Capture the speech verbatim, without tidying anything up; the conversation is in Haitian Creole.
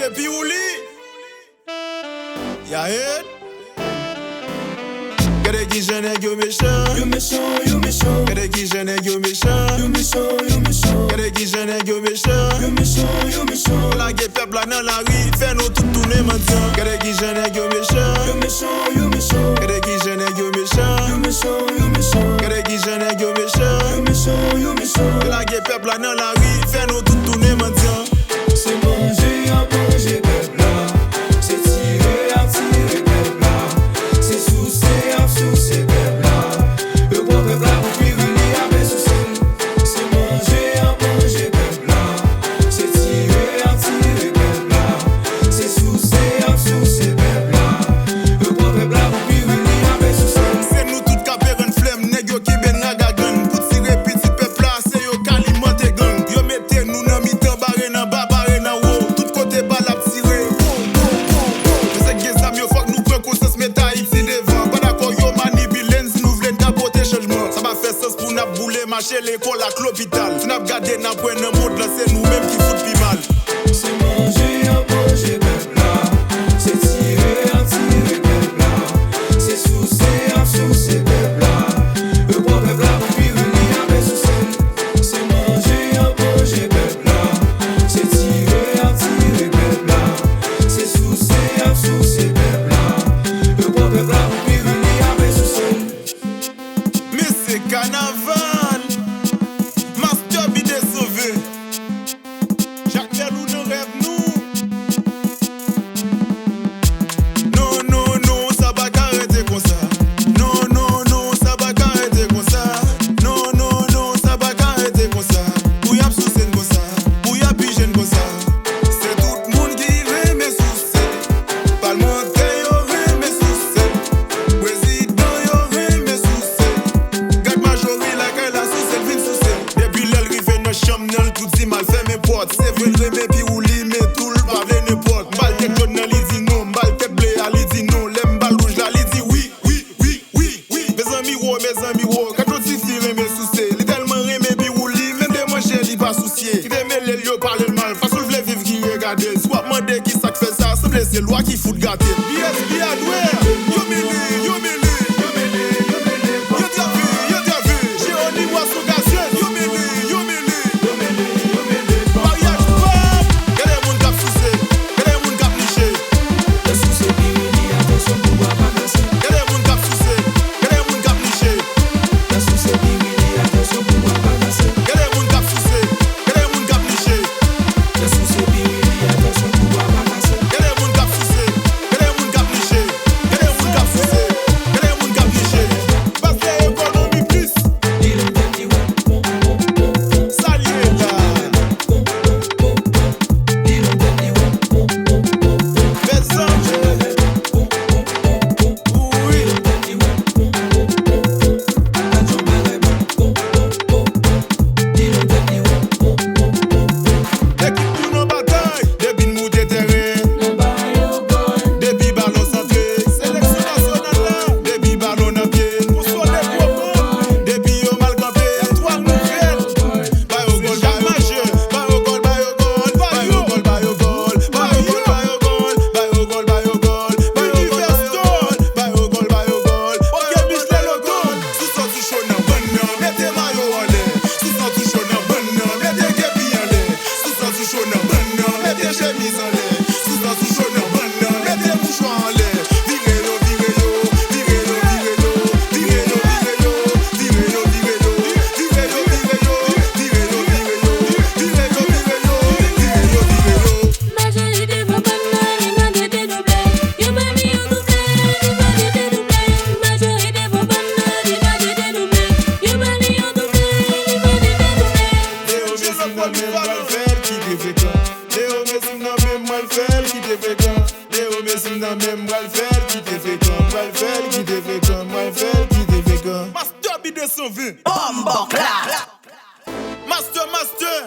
Epi ou li. Yahid. Gade kijan nèg yo mechan. Yo mechan, yo mechan. Gade kijan nèg yo mechan. Yo mechan, yo mechan. Gade kijan nèg yo mechan. Yo mechan, yo mechan. Yo lage pèp la nan lari, fè nou tout tounen mandyan. Gade kijan nèg yo mechan. Yo mechan, yo mechan. Gade kijan nèg yo mechan. Yo mechan, yo mechan. Gade kijan nèg yo mechan. Yo mechan, yo mechan. Yo lage pèp la nan lari, fè nou tout tounen mandyan. Se manje y ap manje pèp la. Se tire y ap tire pèp la. Se souse y ap souse pèp la. Yo pran pèp la pou pirili, apre souse l. Se manje y ap manje pèp la. Se tire y ap tire pèp la. Se souse y ap souse pèp la. Yo pran pèp la pou pirili, apre souse l. Se nou tout k ap rann flèm, nèg yo kenbe n raga gann. Pou tire pitit pèp la, se yo k alimante gang. Yo mete nou nan mitan, bare nan ba, bare nan wo. Tout kote bal ap tire. Wo, wo, wo, wo. Mesye k gen zam yo, fòk nou pran konsyans, met Ayiti devan. Pa dakò yo manipile n, si nou vle n ka pote chanjman. Sa pa fè sans pou n ap boule, mache lekòl ak lopital. Si n ap gade n ap wè nan mond lan, se nou menm ki fout pi mal. Se manje y ap manje pèp la. Se tire y ap tire pèp la. Se souse y ap souse pèp la. Yo pran pèp la pou pirili, apre souse l. Se manje y ap manje pèp la. Se tire y ap tire pèp la. Se souse y ap souse pèp la. Yo pran pèp la pou pirili, apre souse l. Men se kanaval. Master B deux cent vingt. Chak lè nou nan rèv nou. Non, non, non, sa pa ka rete konsa. Non, non, non, sa pa ka rete konsa. Non, non, non, sa pa ka rete konsa. Pou y ap souse n konsa, pou y ap pije n konsa. Se tout moun ki renmen souse. Palmantè yo renmen souse. Prezidan yo renmen souse. Gad majori lakay la souse l vin souse. Depi lè l rive nan chanm nan, l tou di m al fèmen pòt. Se vre l renmen Piwouli, men tou l pa vle nenpòt. M ba l tèt jòn nan, li di non. M ba l tèt ble a, li di non. Lè m ba l wouj la, li di wi, wi, wi, wi, wi. Mezanmi wo, mezanmi wo. Gad yon tifi renmen souse. Li tèlman renmen Piwouli, menm de manje li pa sousye. Kite mele l, yo pale l mal. Fason l vle viv ki regade l. Si w ap mande ki sa k fè sa, sanble se lwa ki fout gate l. P S P adwè, yo mele, yo mele, yo mele, yo mele. Yo trape, yo trape. Jeronimo Asou Gazyèt, yo mele, yo mele, yo mele, yo mele. Maryaj pòp, gade moun k ap souse, gade moun k ap niche. Nan souse Piwouli, atansyon pou bwa pa kase. Gade moun k ap souse, gade moun k ap niche. Nan souse Piwouli, atansyon pou bwa pa kase. Gade moun k ap souse, gade moun k ap niche. Nan souse Piwouli, atansyon pou bwa pa kase. Gade moun k ap souse, gade moun k ap niche. Gade moun k ap souse, gade moun k ap niche. Pase ekonomi plis. Sa l ye la. Mezanmi. Wi. Ekip nou nan batay. Depi n moute tèren. Depi balon santre. Seleksyon nasyonal la. Depi balon nan pye. Pou sone gwo gòl. Depi yo mal kanpe. Etwal nouvèl. Ba yo gòl, ba yo gòl, ba yo gòl, ba yo gòl, ba yo gòl, ba yo gòl, ba yo gòl, ba yo gòl, ba yo gòl, ba yo gòl, ba yo gòl, ba yo gòl, ba yo gòl, ba yo gòl. Ok, Michelet Loto. Si w santi cho nan bann nan, mete mayo anlè. Si w santi cho nan bann nan, mete kepi anlè. Si w santi cho nan bann nan, mete chemiz anlè. Si w santi cho nan bann nan, mete mouchwa anlè. Vire yo, vire yo, vire yo, vire yo, vire yo, vire yo, vire yo, vire yo, vire yo, vire yo, vire yo, vire yo, vire yo, vire yo, vire yo, vire yo, vire yo. Majorite fò bann nan, li mande dedouble. Yo ba li yon double, li mande dedouble. Majorite fò bann nan, li mande dedouble. Yo ba li yon double, li mande dedouble. Leo Messi nan men m, pral fè l kite frekan. Leo Messi nan men m, pral fè l kite frekan. Leo Messi nan men m, pral fè l kite frekan. Pral fè l kite frekan, pral fè l kite frekan. Master B deux cent vingt. Bòmbòklat. Master, master.